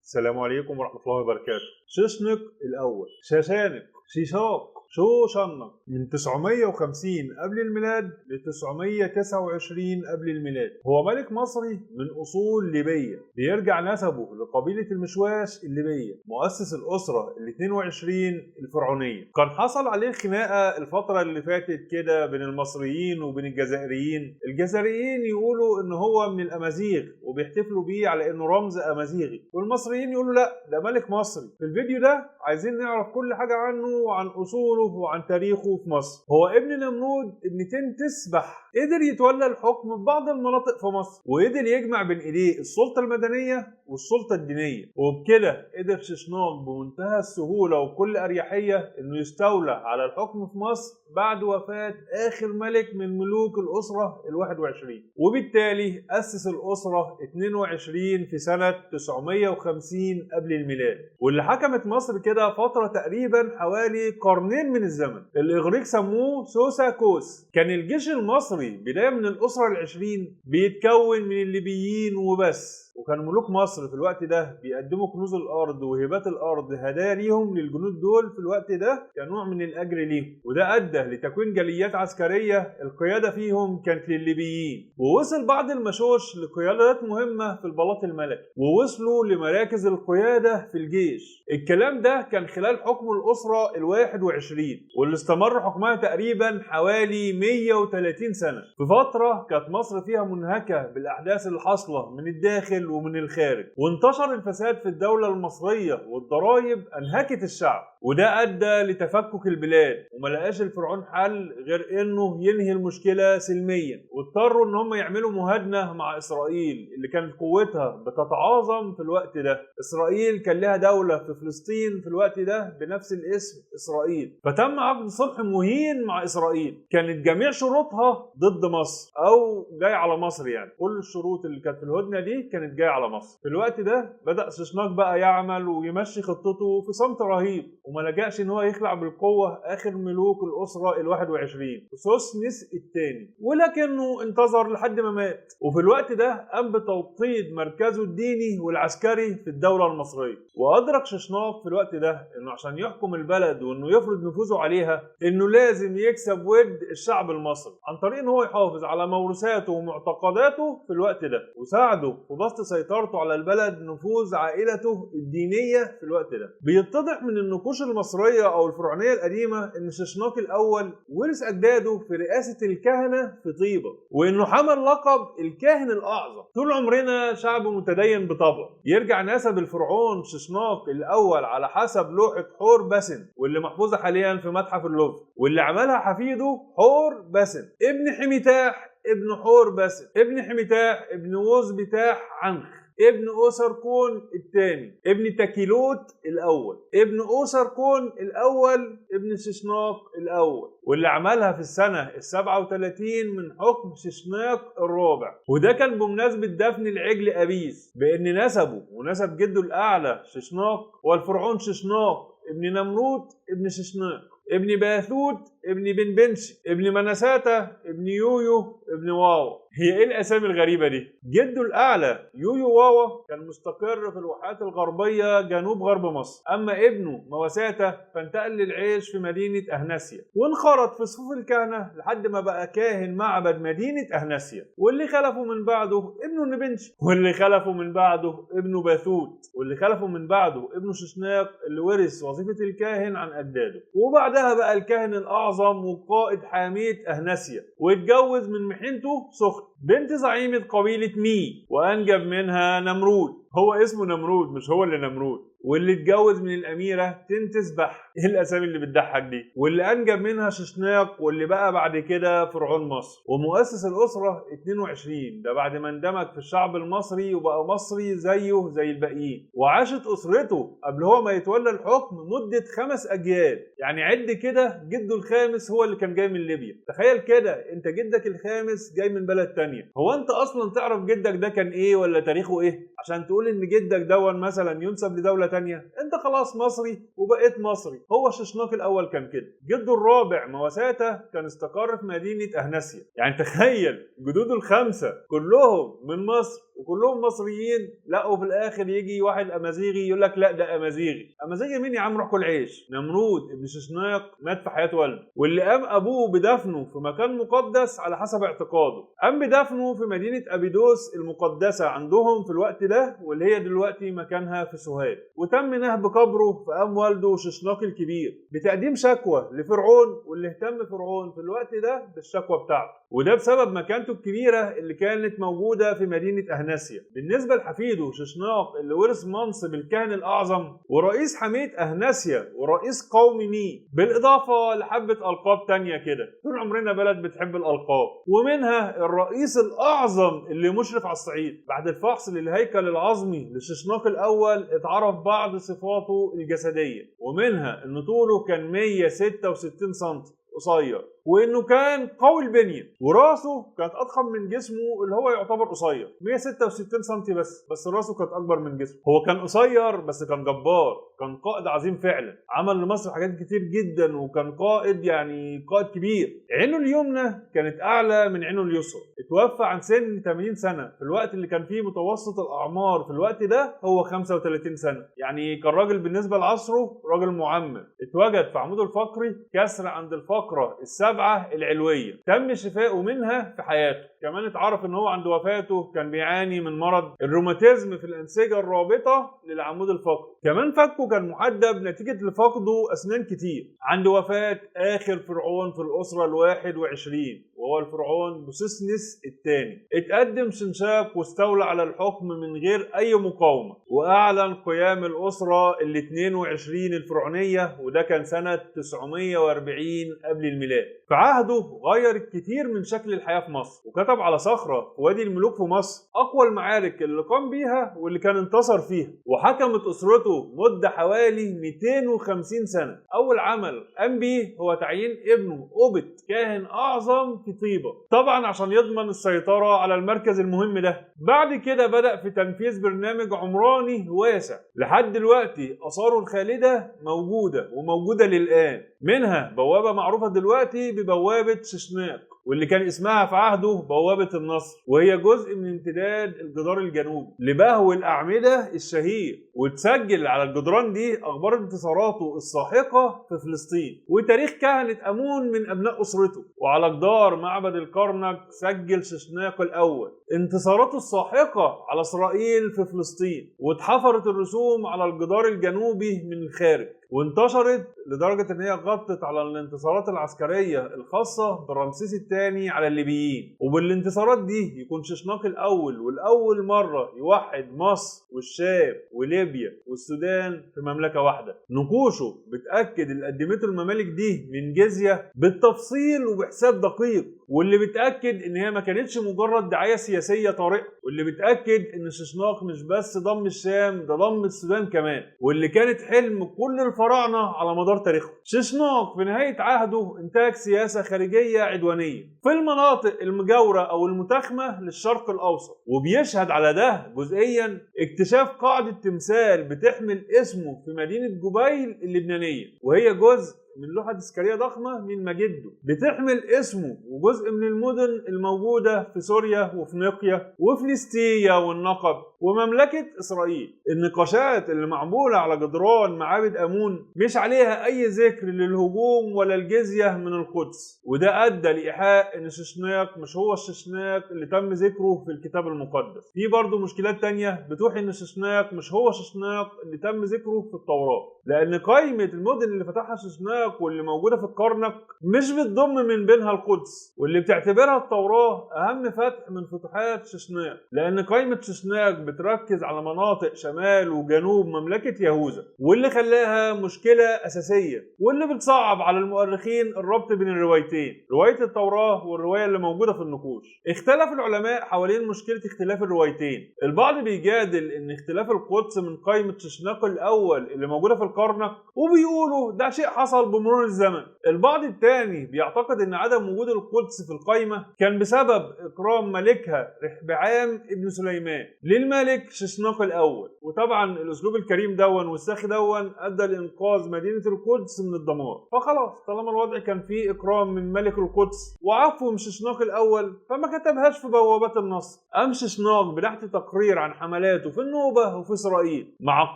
السلام عليكم ورحمة الله وبركاته. ششنق الأول، شاشانق، شيشاق، شوشنق، من 950 قبل الميلاد ل 929 قبل الميلاد. هو ملك مصري من أصول ليبية، بيرجع نسبه لقبيلة المشواش الليبية، مؤسس الأسرة ال 22 الفرعونية. كان حصل عليه خناقة الفترة اللي فاتت كده بين المصريين وبين الجزائريين. الجزائريين يقولوا إن هو من الأمازيغ وبيحتفلوا بيه على إنه رمز أمازيغي، والمصريين يقولوا لا ده ملك مصري. في الفيديو ده عايزين نعرف كل حاجة عنه وعن أصوله وعن تاريخه في مصر. هو ابن نمرود ابن تنتسبح، قدر يتولى الحكم في بعض المناطق في مصر، وقدر يجمع بين ايديه السلطة المدنية والسلطة الدينية، وبكده قدر ششناق بمنتهى السهولة وبكل أريحية انه يستولى على الحكم في مصر بعد وفاة آخر ملك من ملوك الأسرة ال21، وبالتالي أسس الأسرة 22 في سنة 950 قبل الميلاد، واللي حكمت مصر كده فترة تقريبا حوالي قرنين من الزمن. الإغريق سموه سوساكوس. كان الجيش المصري بداية من الأسرة ال20 بيتكون من الليبيين وبس، وكان ملوك مصر في الوقت ده بيقدموا كنوز الأرض وهبات الأرض هدايا ليهم للجنود دول في الوقت ده كنوع من الأجر ليهم، وده أدى لتكوين جاليات عسكرية القيادة فيهم كانت للليبيين. ووصل بعض المشوش لقيادات مهمة في البلاط الملكي، ووصلوا لمراكز القيادة في الجيش. الكلام ده كان خلال حكم الأسرة ال21، واللي استمر حكمها تقريبا حوالي 130 سنة، في فترة كانت مصر فيها منهكة بالأحداث اللي حاصلة من الداخل ومن الخارج، وانتشر الفساد في الدولة المصرية والضرائب أنهكت الشعب، وده أدى لتفكك البلاد، وما لقاش الفرعون حل غير إنه ينهي المشكلة سلميا، واضطروا إن هم يعملوا مهادنة مع إسرائيل اللي كانت قوتها بتتعاظم في الوقت ده. إسرائيل كان لها دولة في فلسطين في الوقت ده بنفس الاسم إسرائيل، فتم عقد صلح مهين مع إسرائيل كانت جميع شروطها ضد مصر أو جاي على مصر، يعني كل الشروط اللي كانت في الهدنة دي كانت جاية على مصر. في الوقت ده بدأ ششناق بقى يعمل ويمشي خطته في صمت رهيب، وما لجأش ان هو يخلع بالقوة اخر ملوك الاسرة ال21 سوسنس الثاني، ولكنه انتظر لحد ما مات. وفي الوقت ده قام بتوطيد مركزه الديني والعسكري في الدولة المصرية. وادرك ششناق في الوقت ده انه عشان يحكم البلد وانه يفرض نفوذه عليها انه لازم يكسب ود الشعب المصري عن طريق ان هو يحافظ على موروثاته ومعتقداته في الوقت ده، وساعده في بسط سيطرته على البلد نفوذ عائلته الدينية في الوقت ده. بيتضح من النقوش المصرية أو الفرعونية القديمة إن ششناق الأول ورث أجداده في رئاسة الكهنة في طيبة، وإنه حمل لقب الكاهن الأعظم. طول عمرنا شعب متدين بطبعه. يرجع نسب الفرعون ششناق الأول على حسب لوحة حور باسن، واللي محفوظة حاليا في متحف اللوفر، واللي عملها حفيده حور باسن ابن حميتاح ابن حور باسن ابن حميتاح ابن وز بتاح عنخ ابن أوسركون الثاني ابن تاكيلوت الأول ابن أوسركون الأول ابن ششناق الأول، واللي عملها في السنة ال37 من حكم ششناق الرابع. وده كان بمناسبة دفن العجل أبيس، بأن نسبه ونسب جده الأعلى ششناق والفرعون ششناق ابن نمرود ابن ششناق ابن باثوت ابن بنبنش ابن منساتا ابن يويو ابن واوا. هي ايه الاسامي الغريبة دي؟ جده الاعلى يويو واوا كان مستقر في الواحات الغربية جنوب غرب مصر، اما ابنه مواساتا فانتقل للعيش في مدينة اهناسيا، وانخرط في صفوف الكهنة لحد ما بقى كاهن معبد مدينة اهناسيا، واللي خلفه من بعده ابنه نبنش، واللي خلفه من بعده ابنه باثوت، واللي خلفه من بعده ابنه ششناق اللي ورث وظيفة الكاهن عن اجداده، وبعدها بقى الكاهن الاعظم وقائد حامية اهناسيا، واتجوز من محنته سخت بنت زعيمة قبيلة مي، وأنجب منها نمرود. هو اسمه نمرود مش هو اللي نمرود. واللي اتجوز من الأميرة تنتسبح، ايه الأسامي اللي بتضحك دي؟ واللي أنجب منها ششناق، واللي بقى بعد كده فرعون مصر ومؤسس الأسرة 22، ده بعد ما اندمج في الشعب المصري وبقى مصري زيه زي الباقيين. وعاشت أسرته قبل هو ما يتولى الحكم مدة 5 أجيال، يعني عد كده جده الخامس هو اللي كان جاي من ليبيا. تخيل كده انت جدك الخامس جاي من بلد تانية، هو انت اصلا تعرف جدك ده كان ايه ولا تاريخه ايه عشان تقول ان جدك دون مثلا ينسب لدولة تانية؟ انت انت خلاص مصري وبقيت مصري. هو ششناق الاول كان كده. جده الرابع مواساته كان استقر في مدينة اهناسيا. يعني تخيل جدوده الخمسة كلهم من مصر وكلهم مصريين، لقوا في الاخر يجي واحد امازيغي يقول لك لا ده امازيغي. امازيغي مين يا عم؟ روح كل عيش. نمرود ابن ششناق مات في حياة والده، واللي قام ابوه بدفنه في مكان مقدس على حسب اعتقاده، قام بدفنه في مدينة ابيدوس المقدسة عندهم في الوقت ده، واللي هي دلوقتي مكانها في سوهاج. وتم نهب قبره فقام والده ششناق الكبير بتقديم شكوى لفرعون، واللي اهتم فرعون في الوقت ده بالشكوى بتاعته، وده بسبب مكانته الكبيرة اللي كانت موجودة في مدينة اهناسيا. بالنسبة لحفيده ششناق اللي ورث منصب الكاهن الاعظم ورئيس حمية اهناسيا ورئيس قوم مي، بالاضافة لحبه القاب تانية كده. طول عمرنا بلد بتحب الالقاب، ومنها الرئيس الاعظم اللي مشرف على الصعيد. بعد الفحص للهيكل العظمي لششناق الاول اتعرف بعض صفاته الجسدية، ومنها ان طوله كان 166 سم قصير، وانه كان قوي البنية، وراسه كانت اضخم من جسمه اللي هو يعتبر قصير، 166 سم بس راسه كانت اكبر من جسمه. هو كان قصير بس كان جبار، كان قائد عظيم فعلا، عمل لمصر حاجات كتير جدا، وكان قائد يعني قائد كبير. عينه اليمنى كانت اعلى من عينه اليسرى. اتوفى عن سن 80 سنة في الوقت اللي كان فيه متوسط الاعمار في الوقت ده هو 35 سنة، يعني كان راجل بالنسبة لعصره راجل معمر. اتوجد في عموده الفقري كسر عند الفقرة السابعة العلوية، تم شفائه منها في حياته. كمان اتعرف ان هو عند وفاته كان بيعاني من مرض الروماتيزم في الانسجة الرابطة للعمود الفقري. كمان فكه كان محدب نتيجة لفقده اسنان كتير. عند وفاه اخر فرعون في الاسرة ال21 وهو الفرعون بوسوسنس الثاني، اتقدم شنشاق واستولى على الحكم من غير اي مقاومة، واعلن قيام الاسرة ال22 الفرعونية، وده كان سنة 940 قبل الميلاد. في عهده غير الكثير من شكل الحياة في مصر، وكتب على صخرة في وادي الملوك في مصر اقوى المعارك اللي قام بيها واللي كان انتصر فيها. وحكمت اسرته مده حوالي 250 سنة. اول عمل قام بيه هو تعيين ابنه اوبت كاهن اعظم في طيبة، طبعا عشان يضمن السيطرة على المركز المهم ده. بعد كده بدا في تنفيذ برنامج عمراني واسع لحد دلوقتي اثاره الخالدة موجودة وموجودة للان، منها بوابه معروفة دلوقتي ببوابه ششناق، واللي كان اسمها في عهده بوابة النصر، وهي جزء من امتداد الجدار الجنوبي لبهو الأعمدة الشهير. وتسجل على الجدران دي أخبار انتصاراته الساحقة في فلسطين وتاريخ كهنة أمون من أبناء أسرته. وعلى جدار معبد الكرنك سجل ششناق الأول انتصاراته الساحقة على إسرائيل في فلسطين، واتحفرت الرسوم على الجدار الجنوبي من الخارج، وانتشرت لدرجة ان هي غطت على الانتصارات العسكرية الخاصة برمسيس الثاني على الليبيين. وبالانتصارات دي يكون ششناق الاول والاول مرة يوحد مصر والشام وليبيا والسودان في مملكة واحدة. نقوشه بتأكد اللي قدمته الممالك دي من جزية بالتفصيل وبحساب دقيق، واللي بتأكد ان هي ما كانتش مجرد دعاية سياسية طارئة، واللي بتأكد ان ششناق مش بس ضم الشام، ده ضم السودان كمان، واللي كانت حلم كل الفراعنة على مدار تاريخهم. ششناق في نهاية عهده انتهج سياسة خارجية عدوانية في المناطق المجاورة او المتاخمة للشرق الاوسط، وبيشهد على ده جزئيا اكتشاف قاعدة تمثال بتحمل اسمه في مدينة جبيل اللبنانية، وهي جزء من لوحة تذكارية ضخمة من مجده بتحمل اسمه، وجزء من المدن الموجودة في سوريا وفنيقيا وفلسطينيا والنقب ومملكة إسرائيل. النقاشات اللي معمولة على جدران معابد أمون مش عليها أي ذكر للهجوم ولا الجزية من القدس، وده أدى لإيحاء إن ششناق مش هو الششناق اللي تم ذكره في الكتاب المقدس. في برضه مشكلات تانية بتوحي إن ششناق مش هو ششناق اللي تم ذكره في التوراة، لأن قائمة المدن اللي فتحها ششناق واللي موجودة في الكرنك مش بتضم من بينها القدس، واللي بتعتبرها التوراة أهم فتح من فتوحات ششناق، لأن قائمة ششناق بتركز على مناطق شمال وجنوب مملكة يهوذا، واللي خلاها مشكلة أساسية واللي بتصعب على المؤرخين الربط بين الروايتين، رواية التوراة والرواية اللي موجودة في النقوش. اختلف العلماء حوالين مشكلة اختلاف الروايتين، البعض بيجادل إن اختلاف القدس من قائمة ششناق الأول اللي موجودة في الكرنك، وبيقولوا ده شيء حصل بمرور الزمن. البعض الثاني بيعتقد ان عدم وجود القدس في القائمة كان بسبب اكرام ملكها رحبعام ابن سليمان للملك ششناق الاول، وطبعا الاسلوب الكريم دون والساخي دون ادى لانقاذ مدينة القدس من الدمار. فخلاص طالما الوضع كان فيه اكرام من ملك القدس وعفو من ششناق الاول فما كتبهاش في بوابات النصر. قام ششناق بنحت تقرير عن حملاته في النوبة وفي اسرائيل مع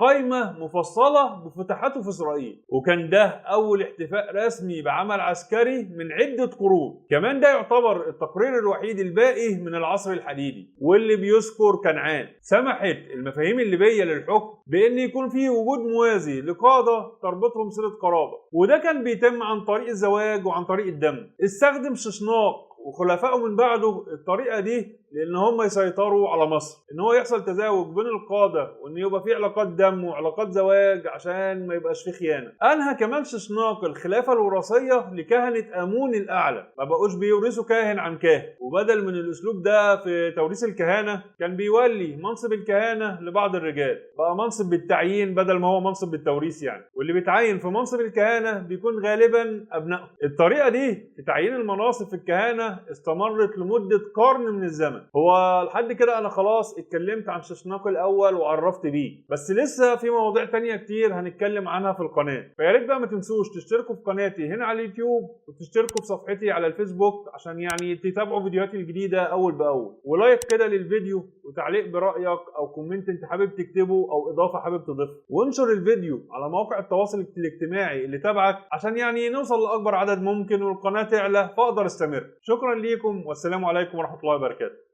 قائمة مفصلة بفتوحاته في اسرائيل، وكان ده اول احتفاء رسمي بعمل عسكري من عده قرون. كمان ده يعتبر التقرير الوحيد الباقي من العصر الحديدي واللي بيذكر كنعان. سمحت المفاهيم الليبية للحكم بان يكون فيه وجود موازي لقادة تربطهم صله قرابة، وده كان بيتم عن طريق الزواج وعن طريق الدم. استخدم ششناق وخلفائه من بعده الطريقة دي لان هم يسيطروا على مصر، ان هو يحصل تزاوج بين القادة وان يبقى في علاقات دم وعلاقات زواج عشان ما يبقاش في خيانة. انهى كمان ششناق الخلافة الوراثية لكهنه امون الاعلى، ما بقوش بيورثوا كاهن عن كاهن، وبدل من الاسلوب ده في توريث الكهانة كان بيولي منصب الكهانة لبعض الرجال، بقى منصب بالتعيين بدل ما هو منصب بالتوريث يعني، واللي بيتعين في منصب الكهانة بيكون غالبا ابنائه. الطريقة دي في تعيين المناصب في الكهانة استمرت لمدة قرن من الزمن. هو لحد كده انا خلاص اتكلمت عن ششناق الاول وعرفت بيه، بس لسه في مواضيع تانية كتير هنتكلم عنها في القناة، فيا ريت بقى ما تنسوش تشتركوا في قناتي هنا على اليوتيوب وتشتركوا في صفحتي على الفيسبوك عشان يعني تتابعوا فيديوهاتي الجديدة اول باول، و like كده للفيديو وتعليق برأيك او comment انت حابب تكتبه او اضافة حابب تضيفها، وانشر الفيديو على مواقع التواصل الاجتماعي اللي تبعك عشان يعني نوصل لاكبر عدد ممكن والقناة تعلى فاقدر استمر. شكرا ليكم والسلام عليكم ورحمة الله وبركاته.